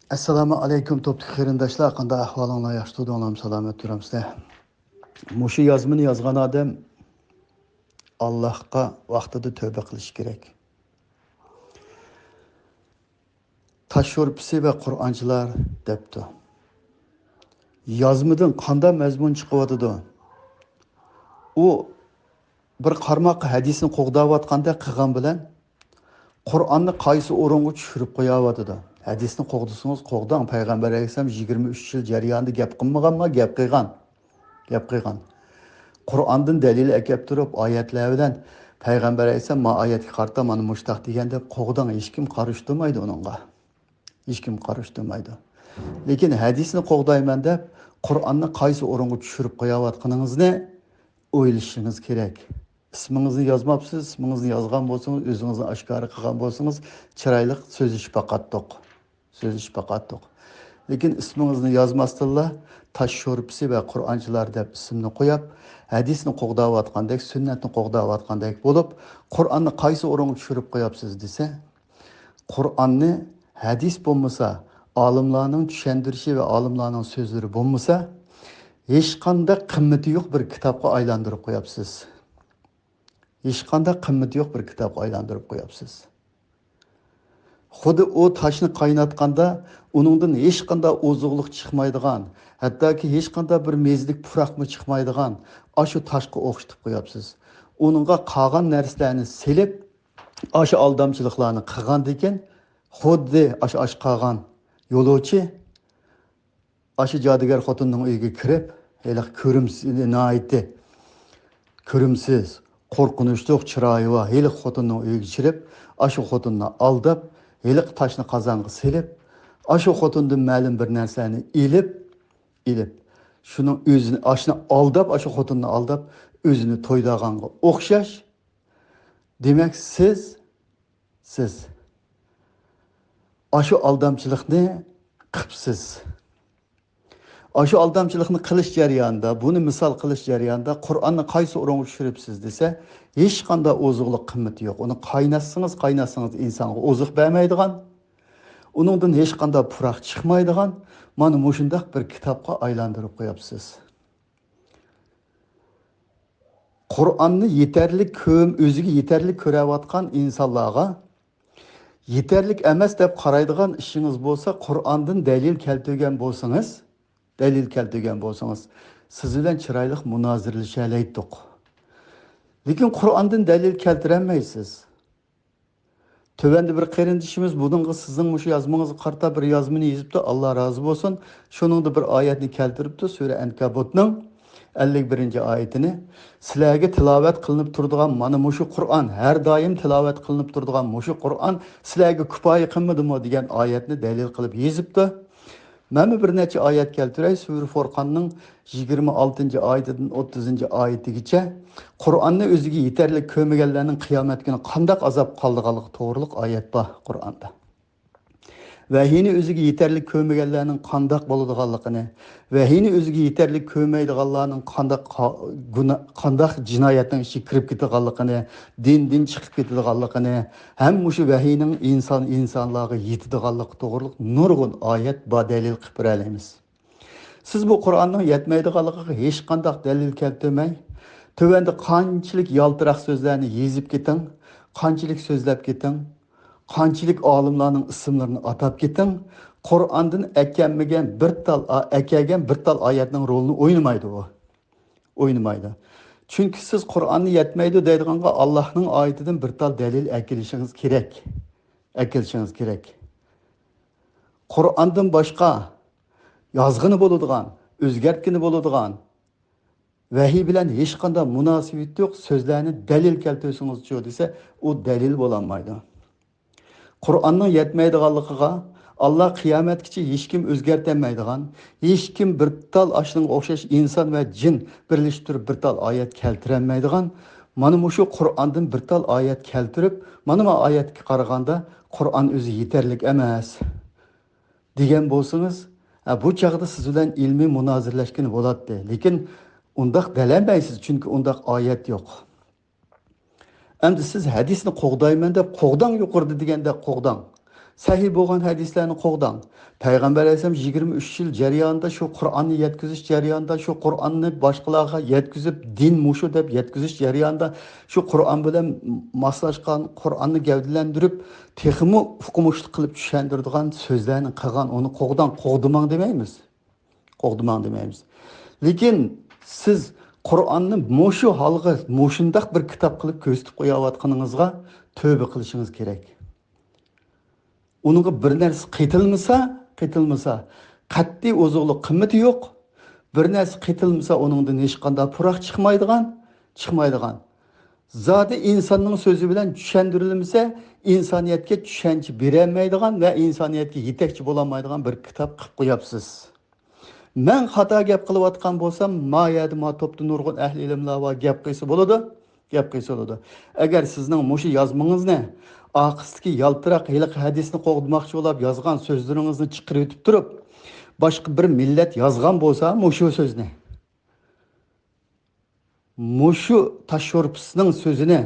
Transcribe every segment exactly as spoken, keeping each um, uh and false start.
ئەسسالامۇ ئەلەيكۇم، توپتىكى قېرىنداشلار، قانداق ئەھۋالىڭلار؟ ياخشى تۇردۇڭلارمۇ؟ سالامەت تۇرامسىلەر؟ مۇشۇ يازمىنى يازغان ئادەم ئاللاھقا ۋاقتىدا تۆبە قىلىشى كېرەك. تاش شورپىسى ۋە قۇرئانچىلار دەپتۇ. يازمىدىن قانداق مەزمۇن چىقىۋاتىدۇ؟ ئۇ بىر قارماق ھەدىسنى قوغداۋاتقاندەك قىلغان بىلەن، قۇرئاننى قايسى ئورۇنغا چۈشۈرۈپ قوياۋاتىدۇ؟ ھەدىسنى قوغدىسىڭىز قوغداڭ. پەيغەمبەر ئەلەيھىسسالام يىگىرمە ئۈچ يىل جەريانىدا گەپ قىلمىغانما؟ گەپ قىلغان. گەپ قىلغان. قۇرئاندىن دەلىل ئەكەپ تۇرۇپ، ئايەتلەر بىلەن پەيغەمبەر ئەلەيھىسسالام ما ئايەتكە قارىتا مانا مۇشتاق دېگەن دەپ قوغداڭ. ھېچكىم قارشى تۇرمايدۇ ئۇنىڭغا. ھېچكىم قارشى تۇرمايدۇ. لېكىن ھەدىسنى قوغدايمەن دەپ، قۇرئاننى قايسى ئورۇنغا چۈشۈرۈپ قوياۋاتقىنىڭىزنى ئويلىشىڭىز كېرەك. ئىسمىڭىزنى يازماپسىز، ئىسمىڭىزنى يازغان بولسىڭىز، ئۆزىڭىزنى ئاشكارا قىلغان بولسىڭىز، چىرايلىق سۆزلىشىپ باقاتتۇق. سۆزلىشىپ باقاتتۇق. لېكىن ئىسمىڭىزنى يازماستىنلا، تاش شورپىسى ۋە قۇرئانچىلار دەپ ئىسىمنى قويۇپ، ھەدىسنى قوغداۋاتقاندەك، سۈننەتنى قوغداۋاتقاندەك بولۇپ، قۇرئاننى قايسى ئورۇنغا چۈشۈرۈپ قوياپسىز دېسە، قۇرئاننى ھەدىس بولمىسا، ئالىملارنىڭ چۈشەندۈرۈشى ۋە ئالىملارنىڭ سۆزلىرى بولمىسا، ھېچقانداق قىممىتى يوق بىر كىتابقا ئايلاندۇرۇپ قوياپسىز. ھېچقانداق قىممىتى يوق بىر كىتابقا ئايلاندۇرۇپ قوياپسىز. خۇددى ئۇ تاشنى قايناتقاندا، ئۇنىڭدىن ھېچقانداق ئوزۇقلۇق چىقمايدىغان، ھەتتاكى ھېچقانداق بىر مېزىلىك پۇراقمۇ چىقمايدىغان ئاشۇ تاشقا ئوخشىتىپ قوياپسىز. ئۇنىڭغا قالغان نەرسىلەرنى سېلىپ، ئاشۇ ئالدامچىلىقلارنى قىلغاندىكىن، خۇددى ئاشۇ ئاچ قالغان يولۇچى ئاشۇ جادۇگەر خوتۇننىڭ ئۆيىگە كىرىپ، ھېلىقى كۆرۈمسىز، ناھايىتى كۆرۈمسىز، قورقۇنچلۇق چىرايى بار ھېلىقى خوتۇننىڭ ئۆيىگە كىرىپ، ئاشۇ خوتۇننى ئالداپ، ھېلىقى تاشنى قازانغا سېلىپ، ئاشۇ خوتۇندىن مەلۇم بىر نەرسىلەرنى ئېلىپ، ئېلىپ، شۇنىڭ ئۆزىنى، ئاشۇنى ئالداپ، ئاشۇ خوتۇننى ئالداپ، ئۆزىنى تويدۇرغانغا ئوخشاش. دېمەك، سىز، سىز ئاشۇ ئالدامچىلىقنى قىپسىز. ئاشۇ ئالدامچىلىقنى قىلىش جەريانىدا، بۇنى مىسال قىلىش جەريانىدا، قۇرئاننى قايسى ئورۇنغا چۈشۈرۈپسىز دېسە، ھېچقانداق ئوزۇقلۇق قىممىتى يوق. ئۇنى قايناتسىڭىز، قايناتسىڭىز ئىنسانغا ئوزۇق بەرمەيدىغان، ئۇنىڭدىن ھېچقانداق پۇراق چىقمايدىغان، مانا مۇشۇنداق بىر كىتابقا ئايلاندۇرۇپ قوياپسىز. قۇرئاننى يېتەرلىك كۆم-، ئۆزىگە يېتەرلىك كۆرەۋاتقان ئىنسانلارغا يېتەرلىك ئەمەس دەپ قارايدىغان ئىشىڭىز بولسا، قۇرئاندىن دەلىل كەلتۈرگەن بولسىڭىز، دەلىل كەلتۈرگەن بولسىڭىز، سىز بىلەن چىرايلىق مۇنازىرىلىشەلەيتتۇق. لېكىن قۇرئاندىن دەلىل كەلتۈرەلمەيسىز. تۆۋەندە بىر قېرىندىشىمىز بۇنىڭغا، سىزنىڭ مۇشۇ يازمىڭىزغا قارىتا بىر يازمىنى يېزىپتۇ، ئاللا رازى بولسۇن. شۇنىڭدا بىر ئايەتنى كەلتۈرۈپتۇ، سۈرە ئەنكابۇتنىڭ ئەللىك بىرىنچى ئايىتىنى. سىلەرگە تىلاۋەت قىلىنىپ تۇرىدىغان مانا مۇشۇ قۇرئان، ھەر دائىم تىلاۋەت قىلىنىپ تۇرىدىغان مۇشۇ قۇرئان سىلەرگە كۇپايە قىلمىدىمۇ دېگەن ئايەتنى دەلىل قىلىپ يېزىپتۇ. مەنمۇ بىر نەچچە ئايەت كەلتۈرەي، سۈرە فۇرقاننىڭ يىگىرمە ئالتىنچى ئايىتىدىن ئوتتۇزىنچى ئايىتىگىچە. قۇرئاننى ئۆزىگە يېتەرلىك كۆرمىگەنلەرنىڭ قىيامەت كۈنى قانداق ئازاب قالىدىغانلىقى توغرۇلۇق ئايەت بار قۇرئاندا. ۋەھىينى ئۆزىگە يېتەرلىك كۆرمىگەنلەرنىڭ قانداق بولىدىغانلىقىنى، ۋەھىينى ئۆزىگە يېتەرلىك كۆرمەيدىغانلارنىڭ قانداق قا-، گۇنا-، قانداق جىنايەتنىڭ ئىچىگە كىرىپ كېتىدىغانلىقىنى، دىندىن چىقىپ كېتىدىغانلىقىنى، ھەم مۇشۇ ۋەھىينىڭ ئىنسان، ئىنسانلارغا يېتىدىغانلىقى توغرۇلۇق نۇرغۇن ئايەت بار، دەلىل قىلىپ بېرەلەيمىز. سىز بۇ قۇرئاننىڭ يەتمەيدىغانلىقىغا ھېچقانداق دەلىل كەلتۈرمەي، تۆۋەندە قانچىلىك يالتىراق سۆزلەرنى يېزىپ كېتىڭ، قانچىلىك سۆزلەپ كېتىڭ، قانچىلىك ئالىملارنىڭ ئىسىملىرىنى ئاتاپ كېتىڭ، قۇرئاندىن ئەكەلمىگەن بىر تال ئا-، ئەكەلگەن بىر تال ئايەتنىڭ رولىنى ئوينىمايدۇ ئۇ. ئوينىمايدۇ. چۈنكى سىز قۇرئاننى يەتمەيدۇ دەيدىغانغا ئاللاھنىڭ ئايىتىدىن بىر تال دەلىل ئەكېلىشىڭىز كېرەك. ئەكېلىشىڭىز كېرەك. قۇرئاندىن باشقا يازغىنى بولىدىغان، ئۆزگەرتكىنى بولىدىغان، ۋەھىي بىلەن ھېچقانداق مۇناسىۋىتى يوق سۆزلەرنى دەلىل كەلتۈرسىڭىزچۇ دېسە، ئۇ دەلىل بولالمايدۇ. قۇرئاننىڭ يەتمەيدىغانلىقىغا، ئاللا قىيامەتكىچە ھېچكىم ئۆزگەرتەلمەيدىغان، ھېچكىم بىر تال ئاشۇنىڭغا ئوخشاش ئىنسان ۋە جىن بىرلىشىپ تۇرۇپ بىر تال ئايەت كەلتۈرەلمەيدىغان، مانا مۇشۇ قۇرئاندىن بىر تال ئايەت كەلتۈرۈپ، مانا ما ئايەتكە قارىغاندا قۇرئان ئۆزى يېتەرلىك ئەمەس دېگەن بولسىڭىز، ھە، بۇ چاغدا سىز بىلەن ئىلمىي مۇنازىرىلەشكىلى بولاتتى. لېكىن ئۇنداق دېيەلمەيسىز، چۈنكى ئۇنداق ئايەت يوق. ئەمدى سىز ھەدىسنى قوغدايمەن دەپ قوغداڭ، يۇقىرىدا دېگەندەك قوغداڭ. سەھىھ بولغان ھەدىسلەرنى قوغداڭ. پەيغەمبەر ئەلەيھىسسالام يىگىرمە ئۈچ يىل جەريانىدا شۇ قۇرئاننى يەتكۈزۈش جەريانىدا، شۇ قۇرئاننى باشقىلارغا يەتكۈزۈپ، دىن مۇشۇ دەپ يەتكۈزۈش جەريانىدا شۇ قۇرئان بىلەن ماسلاشقان، قۇرئاننى گەۋدىلەندۈرۈپ، تېخىمۇ ئۇقمۇشلۇق قىلىپ چۈشەندۈرىدىغان سۆزلەرنى قىلغان، ئۇنى قوغداڭ، قوغدىماڭ دېمەيمىز. قوغدىماڭ دېمەيمىز. لېكىن سىز قۇرئاننى مۇشۇ ھالغا، مۇشۇنداق بىر كىتاب قىلىپ كۆرسىتىپ قويۇۋاتقىنىڭىزغا تۆبە قىلىشىڭىز كېرەك. ئۇنىڭغا بىر نەرسە قېتىلمىسا، قېتىلمىسا، قەتئىي ئوزۇقلۇق قىممىتى يوق. بىر نەرسە قېتىلمىسا، ئۇنىڭدىن ھېچقانداق پۇراق چىقمايدىغان، چىقمايدىغان. زادى ئىنساننىڭ سۆزى بىلەن چۈشەندۈرۈلمىسە، ئىنسانىيەتكە چۈشەنچە بېرەلمەيدىغان ۋە ئىنسانىيەتكە يېتەكچى بولالمايدىغان بىر كىتاب قىلىپ قوياپسىز. مەن خاتا گەپ قىلىۋاتقان بولسام، ما يەردە، ما توپتا نۇرغۇن ئەھلى ئىلىملار بار، گەپ قىلسا بولىدۇ، گەپ قىلسا بولىدۇ. ئەگەر سىزنىڭ مۇشۇ يازمىڭىزنى ئارقىسىدىكى يالتىراق ھېلىقى ھەدىسنى قوغدىماقچى بولاپ يازغان سۆزلىرىڭىزنى چىقىرىۋېتىپ تۇرۇپ، باشقا بىر مىللەت يازغان بولسا مۇشۇ سۆزنى، مۇشۇ تاششورپىسنىڭ سۆزىنى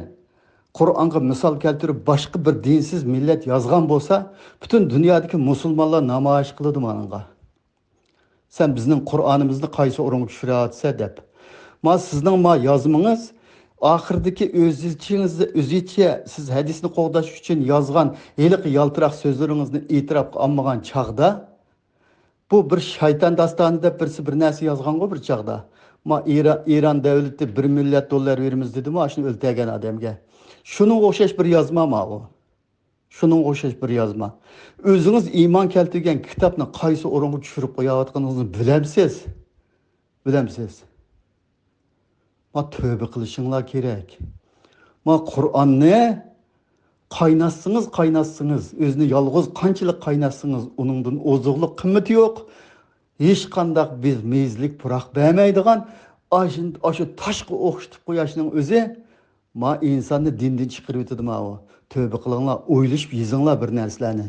قۇرئانغا مىسال كەلتۈرۈپ، باشقا بىر دىنسىز مىللەت يازغان بولسا، پۈتۈن دۇنيادىكى مۇسۇلمانلار نامايىش قىلىدۇ مانىڭغا. سەن بىزنىڭ قۇرئانىمىزنى قايسى ئورۇنغا چۈشۈرۈۋاتىسەن دەپ. ما سىزنىڭ ما يازمىڭىز ئاخىرىدىكى ئۆزىچىڭىز، ئۆزىچە سىز ھەدىسنى قوغداش ئۈچۈن يازغان ھېلىقى يالتىراق سۆزلىرىڭىزنى ئېتىراپقا ئالمىغان چاغدا، بۇ بىر شايتان داستانى دەپ بىرسى بىر نەرسە يازغانغۇ بىر چاغدا. ما ئىرا-، ئىران دۆلىتى بىر مىليارد دوللار بېرىمىز دېدىمۇ، ئاشۇنى ئۆلتۈرگەن ئادەمگە. شۇنىڭغا ئوخشاش بىر يازما ماۋۇ. شۇنىڭغا ئوخشاش بىر يازما. ئۆزىڭىز ئىمان كەلتۈرگەن كىتابنى قايسى ئورۇنغا چۈشۈرۈپ قويۇۋاتقىنىڭىزنى بىلەمسىز؟ بىلەمسىز؟ ما تۆبە قىلىشىڭلار كېرەك. ما قۇرئاننى قايناتسىڭىز، قايناتسىڭىز، ئۆزىنى يالغۇز قانچىلىك قايناتسىڭىز، ئۇنىڭدىن ئوزۇقلۇق قىممىتى يوق. ھېچقانداق بىز مېزىلىك پۇراق بەرمەيدىغان ئاشۇ، ئاشۇ تاشقا ئوخشىتىپ قوياشنىڭ ئۆزى ما ئىنساننى دىندىن چىقىرىۋېتىدۇ ماۋۇ. تۆبە قىلىڭلار، ئويلىشىپ يېزىڭلار بىر نەرسىلەرنى.